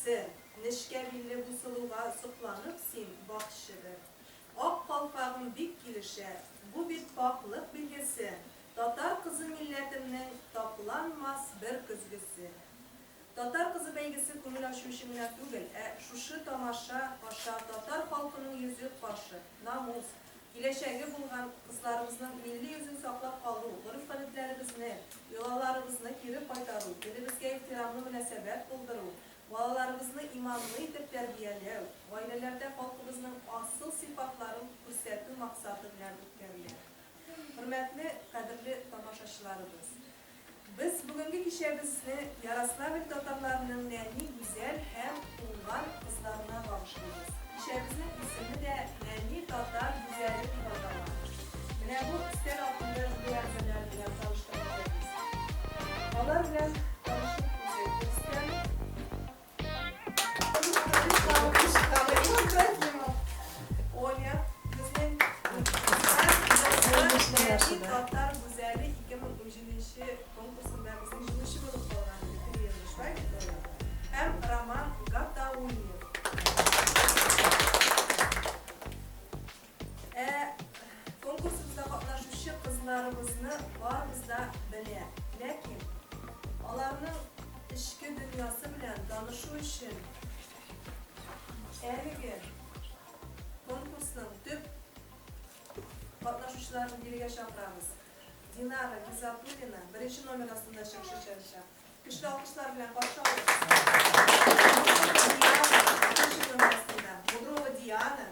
көзгесе. Нечкә билле бу сылуга Сокланып син бакчы бер. Ак калфагым бик килешә, Бу бит пакьлык билгесе, Татар кызы милләтемнең Тапланмас бер көзгесе. Татар кызы бәйгесе күңел ачу өчен генә түгел, ә шушы тамаша аша татар халкының йөзек кашы, намус, киләчәге булган кызларыбызның милли йөзен саклап калу, гореф-гадәтләребезне, йолаларыбызны кире кайтару, телебезгә ихтирамлы мөнәсәбәт булдыру, балаларыбызны иманлы итеп тәрбияләү, гаиләләрдә халкыбызның асыл сыйфатларын күрсәтү максаты белән үткәрелә. Хөрмәтле, кадерле тамашачыларыбыз! Без бүгенге кичәбезне Ярославль татарларының нәни гүзәл һәм уңган кызларына багышлыйбыз. Кичәбезнең исеме дә Нәни татар гүзәле дип атала. Менә бу өстәл артында жюри әгъзалары белән таныштырып үтәбез. Алар белән танышып узыйк. Рөстәм. Оля, безнең Нәни татар гүзәле 2017 конкурсында безнең җиңүче булып калган Екатерина, шулай бит, Оля? Һәм Роман Гатауллин. Ә конкурсыбызда катнашучы кызларыбызны барыбыз да белә. Ләкин аларның эчке дөньясы белән танышу өчен әлеге конкурсның төп катнашучыларын бирегә чакырабыз. Динара Гизатуллина беренче номер астында чыгыш ясаячак. Көчле алкышлар белән каршы алыгыз. Диана, икенче номер астында. Мудрова Диана.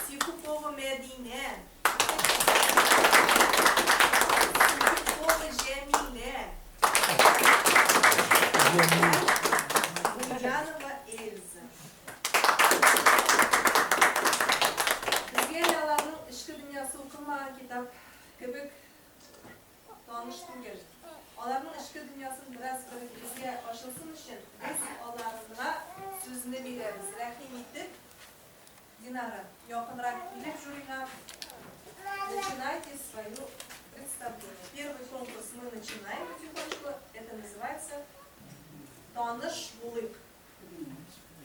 Сикупова Мәдинә. Сикупова Җәмилә. Гульянова Эльза. Безгә әле аларның эчке дөньясы укылмаган китап кебек таныш түгел. Аларның эчке дөньясын бераз безгә ачылсын өчен, без аларга сүзне бирәбез. Рәхим итеп, Динара, якынрак килеп жюрига, начинайте свое представление. Первый конкурс мы начинаем потихонечку. Это называется «Таныш булыйк».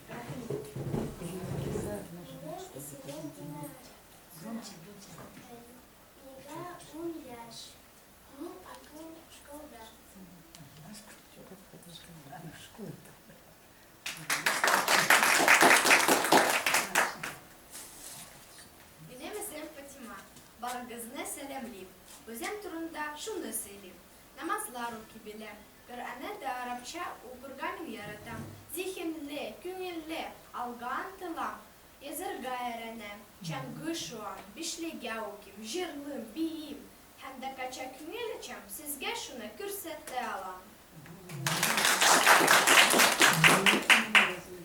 Рәхим итеп. Минем исемем Динара. Миңа 10 яшь. Мин укыйм школда. Минем исемем Фатима. Барыгызны сәламлим. Үзем турында шуны сөйлим. Намазлар укый беләм. Коръәнне дә арабча укырга мин яратам. Зиһенле, күңелле, алга ынтылам. Язарга өйрәнәм, чаңгы шуам, бишлегә укыйм, җырлыйм, биим һәм дә кача күңел ачам, сезгә шуны күрсәтә алам.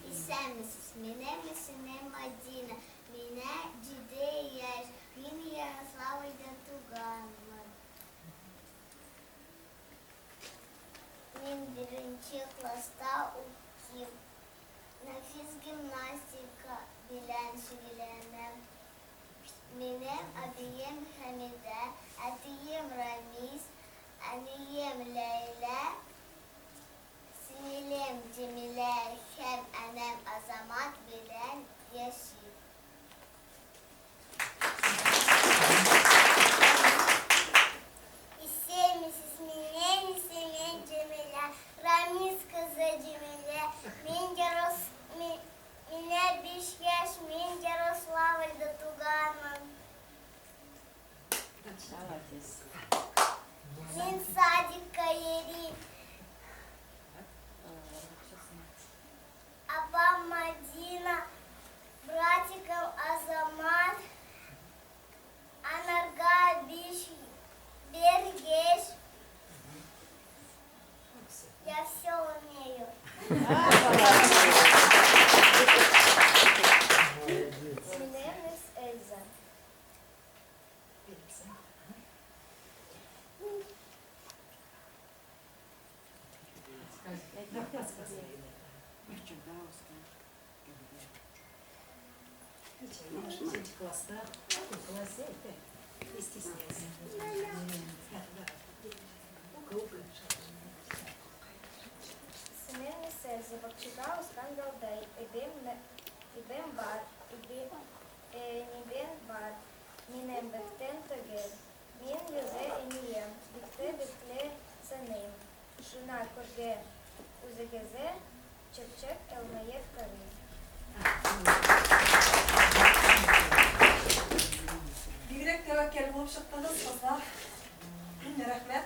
Исәнмесез, минем исемем Мадина, миңа җиде яшь, мин Ярославльдә туганмын. Мин беренче класста укыйм. Нәфис гимнастика белән шөгыльләнәм. Минем әбием Хәмидә, әтием Рамис, әнием Ләйлә, сеңелем Җәмилә һәм энем Азамат белән яшим. Исәнмесез, минем исемем Җәмилә, Рамис кызы Җәмилә. Мин Ярос, миңа 5 яшь, мин Ярославльдә туганмын. Молодец. Мин садикка йөрим. Апам Мадина, братикым Азамат, Анарга биш бер яшь. Я все умею. Молодец. Минем ис Эльза. Эльза. Класста, классе, не стесняйся. Бакчада үскән гөлдәй, Ибем бар, әнибем бар, Минем бәхтем түгел. Мин үзе әнием, Бик тә бәхетле саныйм. Шуңа күрә үзегезгә чәк-чәк елмаеп карыйм. Бигрәк тәвәккәл булып чыктыгыз, кызлар. Рәхмәт.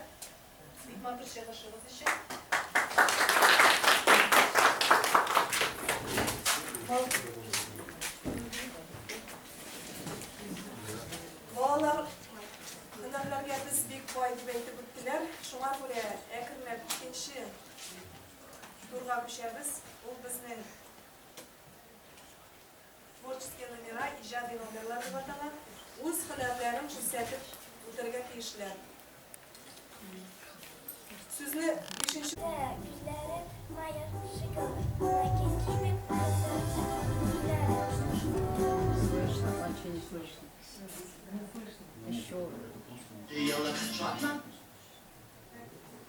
Бик матур чыгышыгыз өчен. Балалар һөнәрләргә без бик бай дип әйтеп үттеләр. Шуңа күрә әкренләп икенче турга күчәбез. Ул безнең творческие номера, иҗади номерлар дип атала. Үз һөнәрләрен күрсәтеп үтәргә тиешләр. Сүзне бишенче Күзләре мая шикелле кебек күзләре. Слышно, вообще не слышно. Еще. Шатна.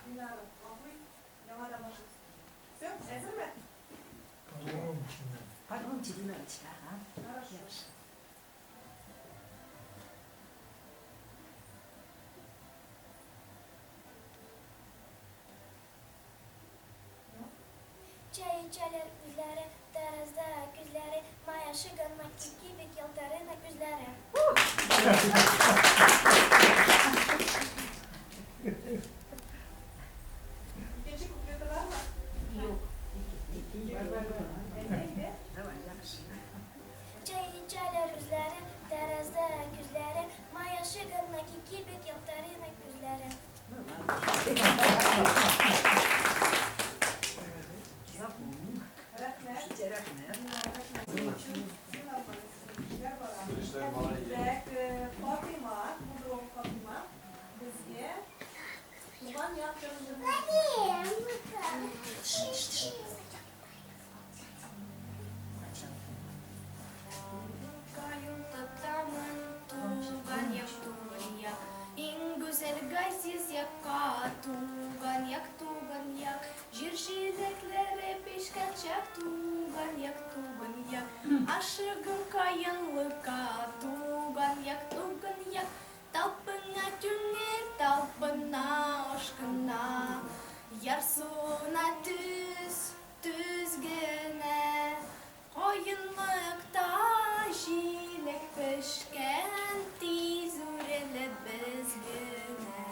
Динара, абый, яңадан башлыйбыз. Все, әзерме? Погромче, Динарочка, ага. Хорошо. Яхшы. Чәй эчәләр үзләре, тәрәзә күзләре, май ашыган кебек елтырый күзләре. Икенче куплеты бармы? Юк. Әйдә, әйдә. Давай, яхшы. Чәй эчәләр үзләре, тәрәзә күзләре, май ашыган кебек елтырый күзләре. Ну ладно. Запомним. Рәхмәт. Рәхмәт. Эшләр бара. Так, Фатыйма, Мудров Фатыйма, безгә туган як җырын җырлый. Каюм тотамын туган як, туган як, иң гүзәл газиз якка, туган як, туган як, җир җиләкләре пешкән чак, туган як, туган як, ашыгым каенлыкка, туган як, туган як, талпына күңел, талпына, ашкына, ярсуына төз, төз генә. Каенлыкта җиләк пешкән, тиз үрелеп без генә.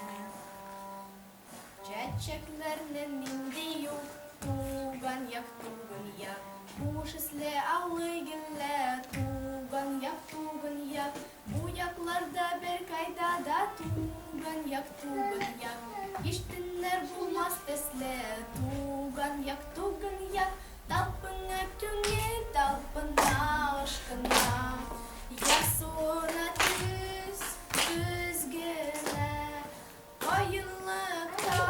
Чәчәкләрнең нинди юк, туган як, туган як. Хуш исле аллы гөлле, туган як, туган як. Бу якларда беркайда да туган як, туган як. Һич тиңнәр булмас төсле, туган як, туган як. Талпына күңел, талпына, ашкына. Ярсуына төз, төз генә. Каенлыкта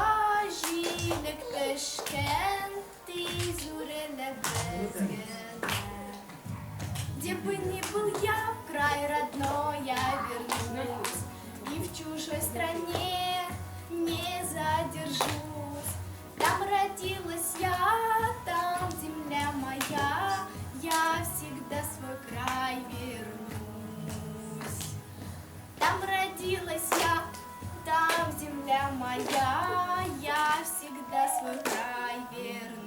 җиләк пешкән, тиз үрелеп без генә. Где бы ни был я, в край родной я вернусь, и в чужой стране не задержусь. Там родилась я, там земля моя, я всегда в свой край вернусь. Там родилась я, там земля моя, я всегда в свой край вернусь.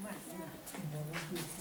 Мальвина.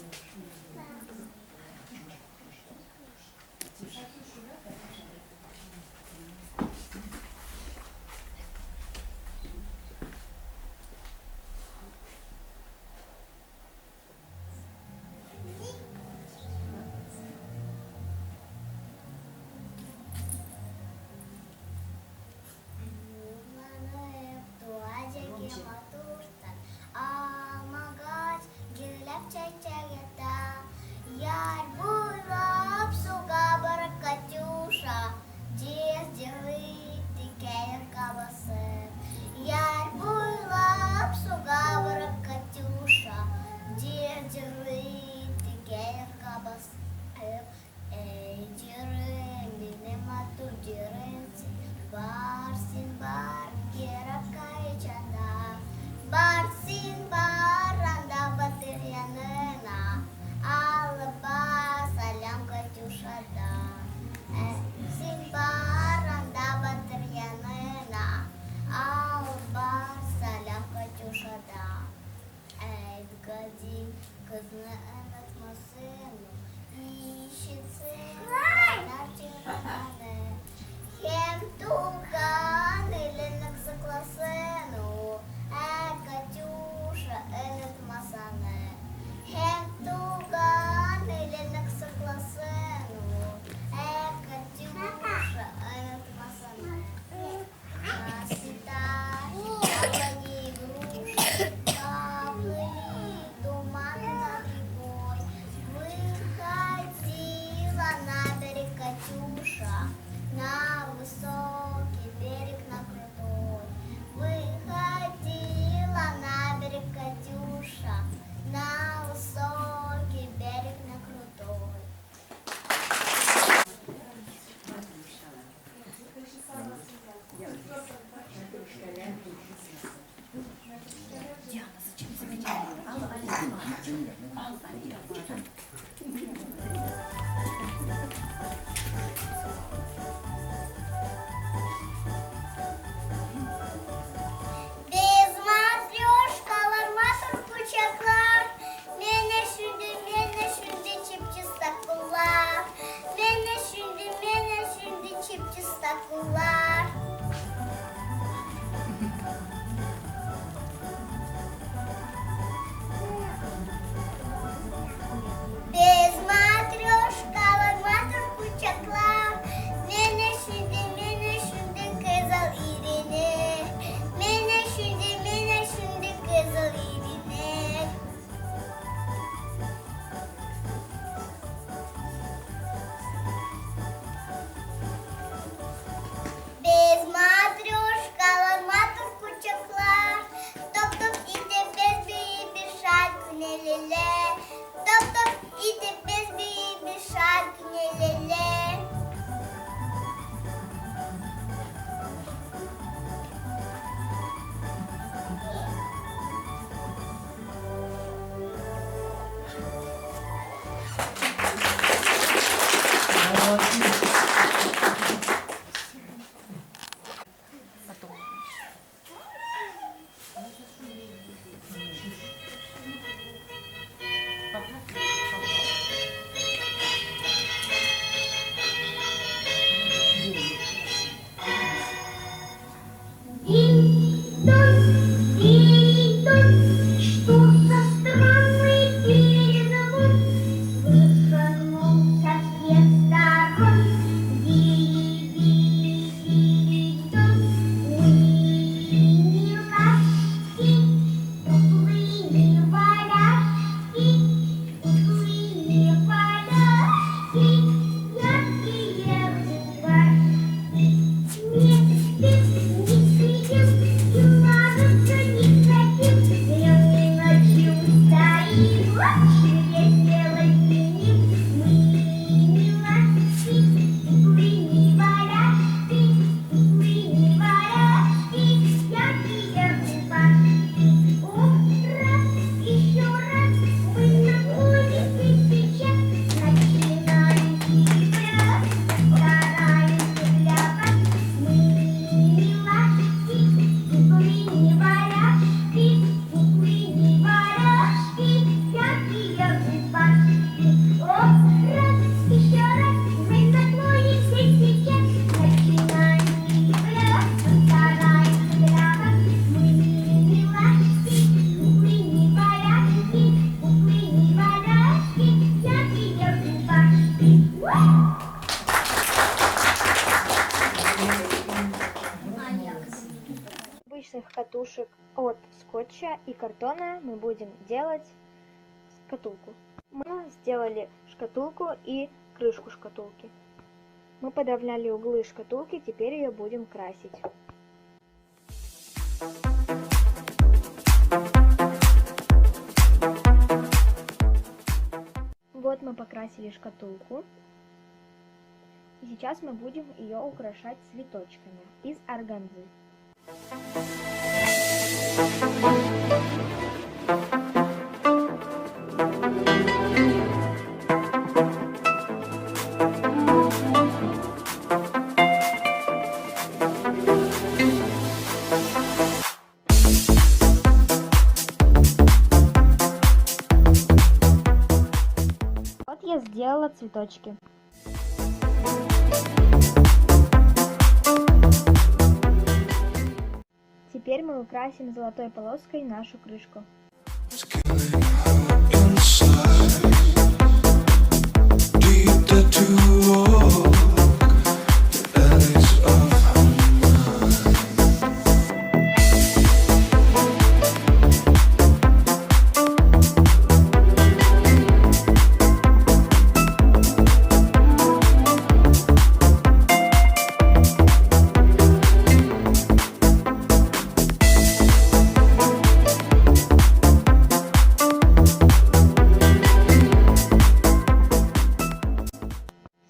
Обычных катушек от скотча и картона мы будем делать шкатулку. Мы сделали шкатулку и крышку шкатулки. Мы подровняли углы шкатулки, теперь ее будем красить. Вот мы покрасили шкатулку. И сейчас мы будем ее украшать цветочками из органзы. Вот я сделала цветочки. Теперь мы украсим золотой полоской нашу крышку.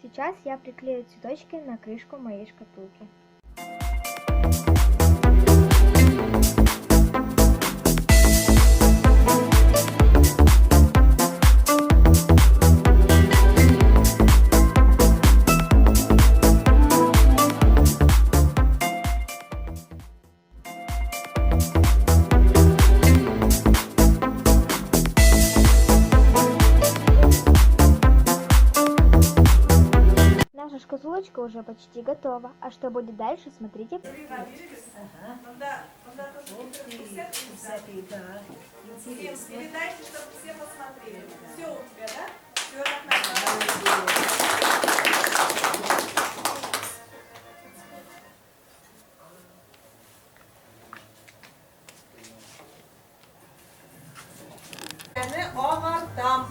Сейчас я приклею цветочки на крышку моей шкатулки. Наша шкатулочка уже почти готова. А что будет дальше, смотрите. Ага. Да. Интересно. Передайте, чтобы все посмотрели. Все у тебя, да? Все так.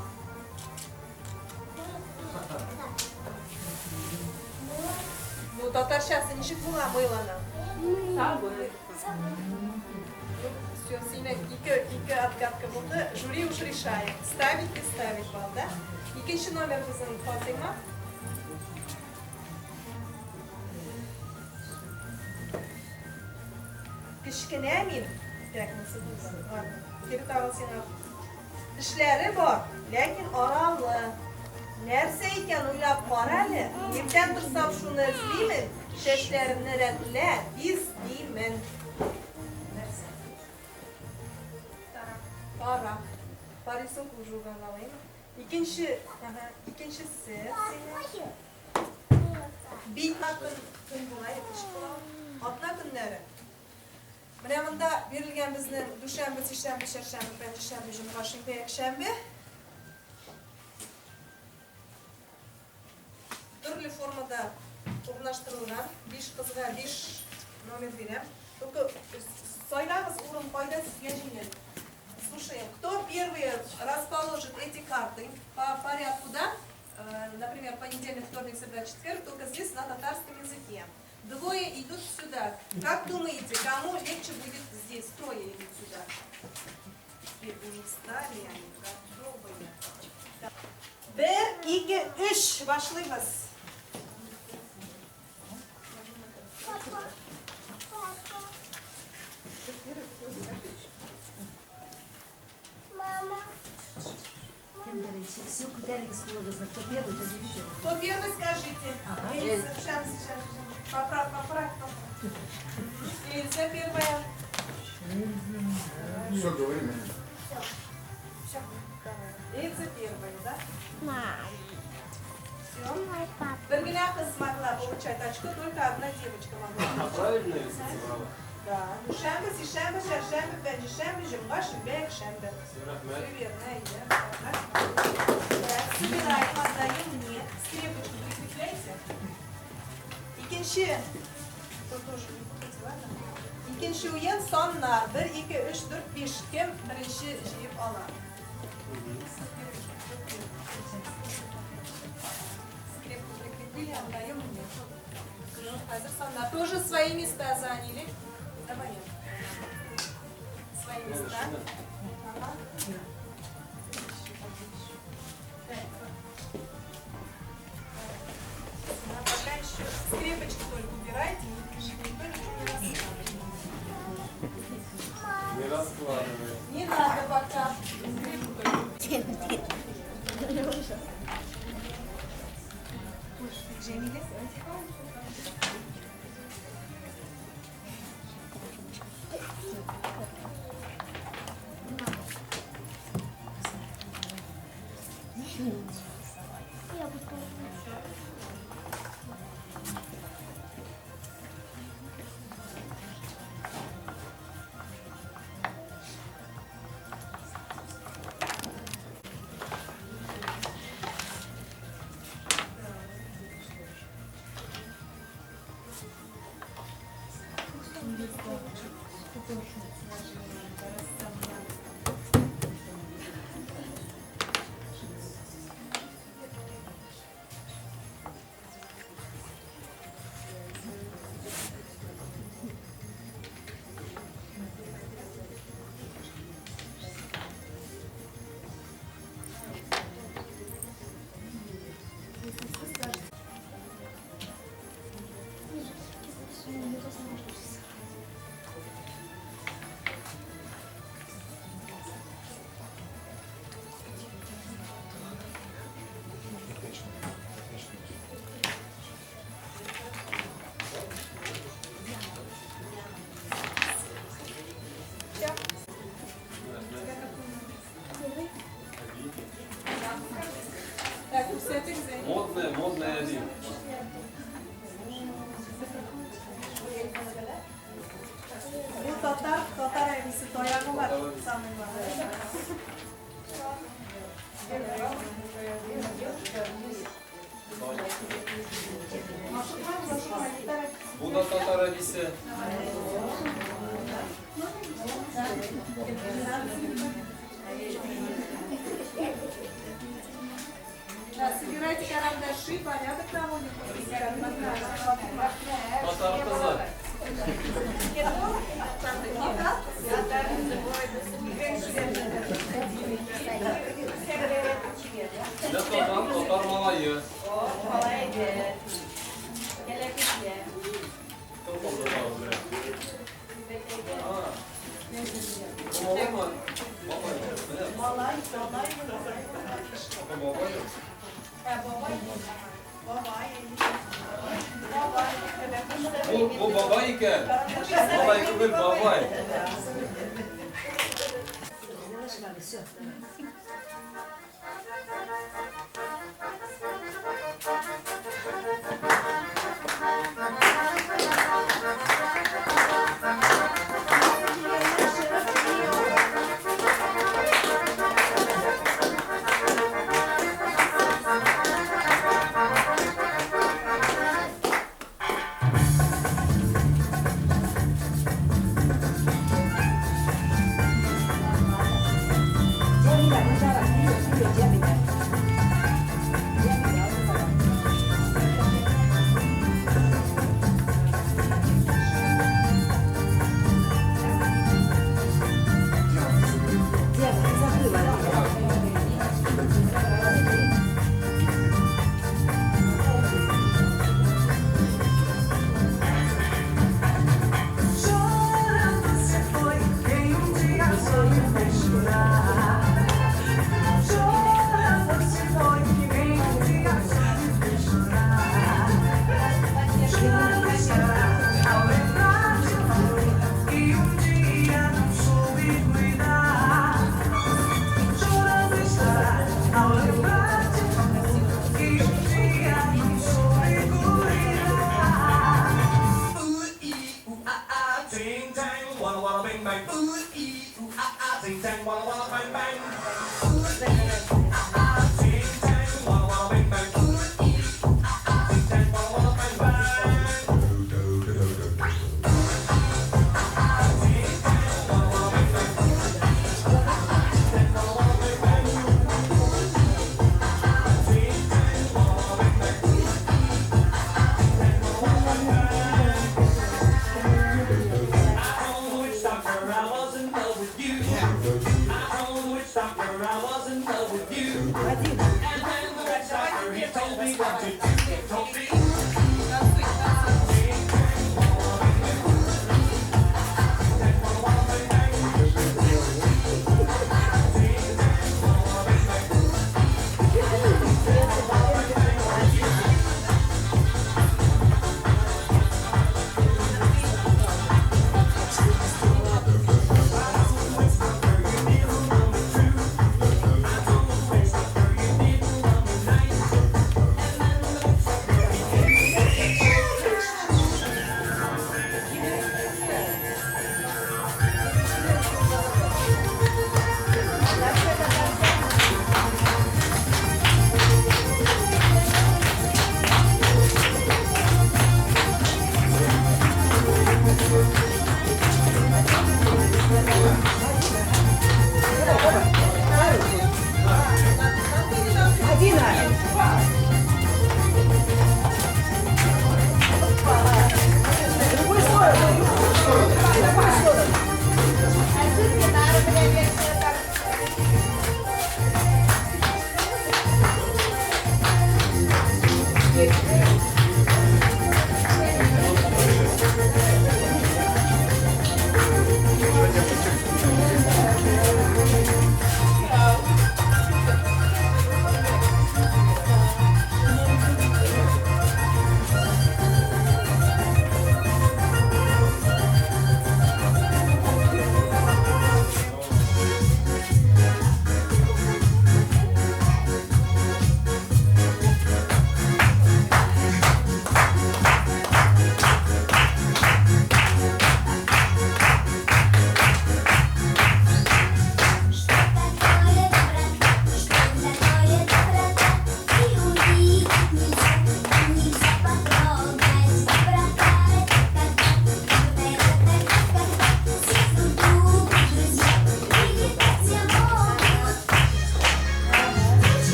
Ну, татарчасы ничек була мыйланы? Сабын. Все, сильно ике отгадка булды. Жюри уж решает, ставить не ставить балл, да? Икенче номер безнең Фатыйма. Кечкенә мин. Так, нәрсә булды? Ладно. Кире тагын сиңа. Тешләре бар, ләкин аралы. Нәрсә икән, уйлап кара әле. Иртән торсам шуны эзлимен, чәчләремне рәтлә, бизлимен. Нәрсә? Тарак. Тарак. По рисунку уже угадала, әйме? Икенче, ага, икенчесе синең. Бит көн, көн була, эш кыла. Атна көннәре. Менә монда бирелгән безнең дүшәмбе, сишәмбе, чәршәмбе, пәнҗешәмбе, җомга, шимбә, якшәмбе. Төрле формада урнаштырылган. Биш кызга биш номер бирәм. Только сайлагыз урын кайда сезгә җиңел. Слушаем, кто первый расположит эти карты по порядку, да? Например, понедельник, вторник, среда, четверг, только здесь на татарском языке. Двое идут сюда. Как думаете, кому легче будет здесь? Трое идут сюда. И уже встали они, готовые. Бер, ике, өч. Башлыйбыз. Мама. Кем беренче? Все, күтәрегез кулыгызны. Кто первый, то берите. Кто первый, скажите. Ага. Эльза, сейчас, сейчас, сейчас. Поправь, поправь, поправь. Эльза первая. Все, говорим. Все. Эльза первая, да? Все. Бер генә кыз смогла получать очко, только одна девочка могла. А правильно я собрала? Да. Дүшәмбе, сишәмбе, чәршәмбе, пәнҗешәмбе, җомга, шимбә, якшәмбе. Все, рәхмәт. Все верно, әйе. Так, собираем, отдаем мне. Скрепочку прикрепляйте. Икенче. Тут тоже не путайте, ладно? Икенче уен саннар. 1, 2, 3, 4, 5. Кем беренче җыеп ала? Скрепку прикрепили, отдаем мне. Ну, хәзер саннар. Тоже свои места заняли. Давай. Свои места. Ага. Да, пока еще скрепочки только убирайте, не никто ничего не раскладывает. Не раскладывай. Не надо пока. Скрепку только. Джемиле. Я буду. Так, күрсәтегез әйе. Модная, модная один. Бу татар, татар әбисе таягы бар. Самый главный. Бу да татар әбисе. Да, собирайте карандаши, порядок наводим. Татар кызы. Татар? Менә татар, татар малае. Кем калды тагын берәр? А. Бу малаймы? Бабай. Менә. Малай, малай. Бу бабай. Бабай. Бабай. Бабай. Бу бабай икән. Малай түгел, бабай. Все.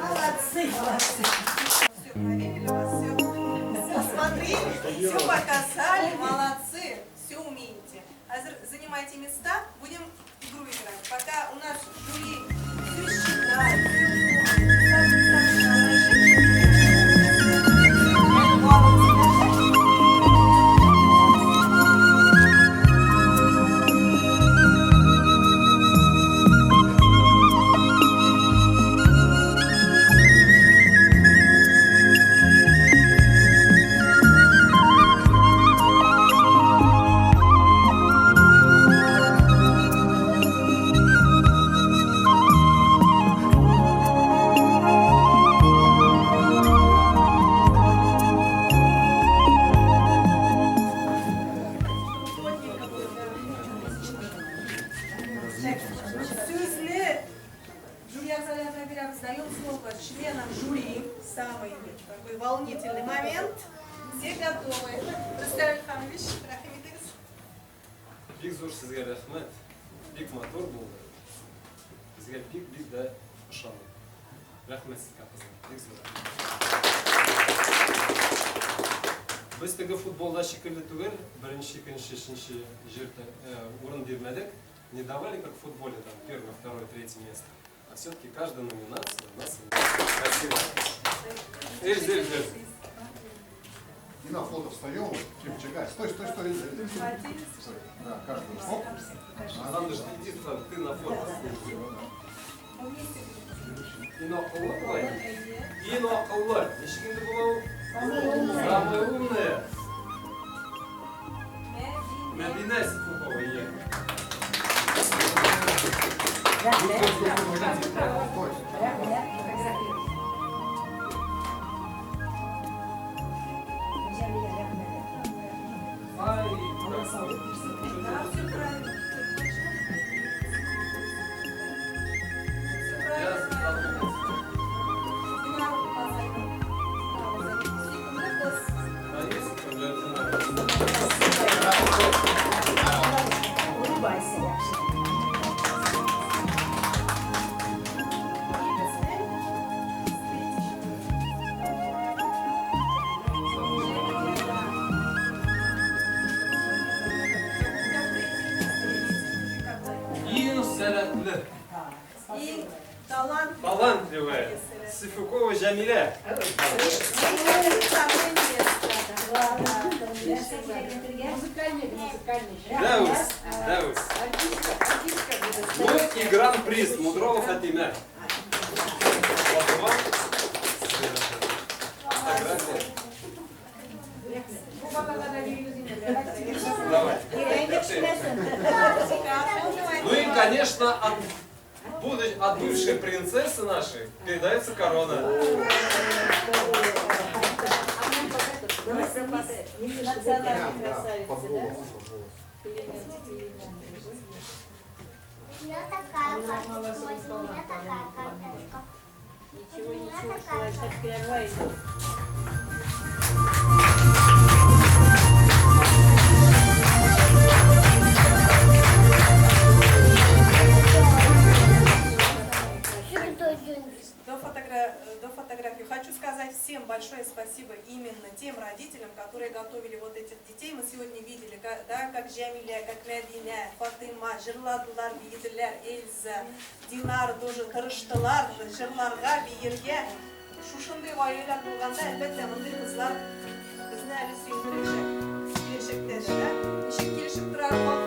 Молодцы, молодцы. Все проверили вас, все, все смотрели, все показали, молодцы, все умеете. А занимайте места, будем игру играть. Пока у нас жюри все считает, даем слово членам жюри. Самый такой волнительный момент. Все готовы. Рөстәм Илһамович, рәхим итегез. Бик зур сезгә рәхмәт. Бик матур булды. Безгә бик-бик дә ошады. Рәхмәт сезгә, кызым. Бик зур. Без теге футболда шикелле түгел, беренче, икенче, өченче җирдә урын бирмәдек. Не давали, как в футболе, там, первое, второе, третье место. А все-таки каждая номинация у нас. Спасибо. Эльза, Эльза. И на фото встаем, Кимчагай. Стой, стой, стой, Эльза. Да, каждый. Оп. Нам даже иди там, ты на фото. Иноакыллы. Иноакыллы. Ничек инде була ул? Самая умная. Мәдинә Сифукова. Улыбайся, yaxshi. И талантливая. Талантливая. Сифукова Жамиля. Дәүс, дәүс. Ну и гран-приз Мудрова Фатима. Давай. Ну и, конечно, от бывшей принцессы нашей передается корона. У меня такая карточка, у меня такая карточка. Ничего, ничего, так. Большое спасибо именно тем родителям, которые готовили вот этих детей. Мы сегодня видели, да, как Джамиля, как Мәдинә, Фатыйма җырладылар, биеделәр, Эльза, Динар тоже тырыштылар, җырларга, биергә. Шушындый гаиләләр булганда, әлбәттә, мондый кызлар безне әле сөендерәчәк. Киләчәктә дә, да? Ничек килешеп тора.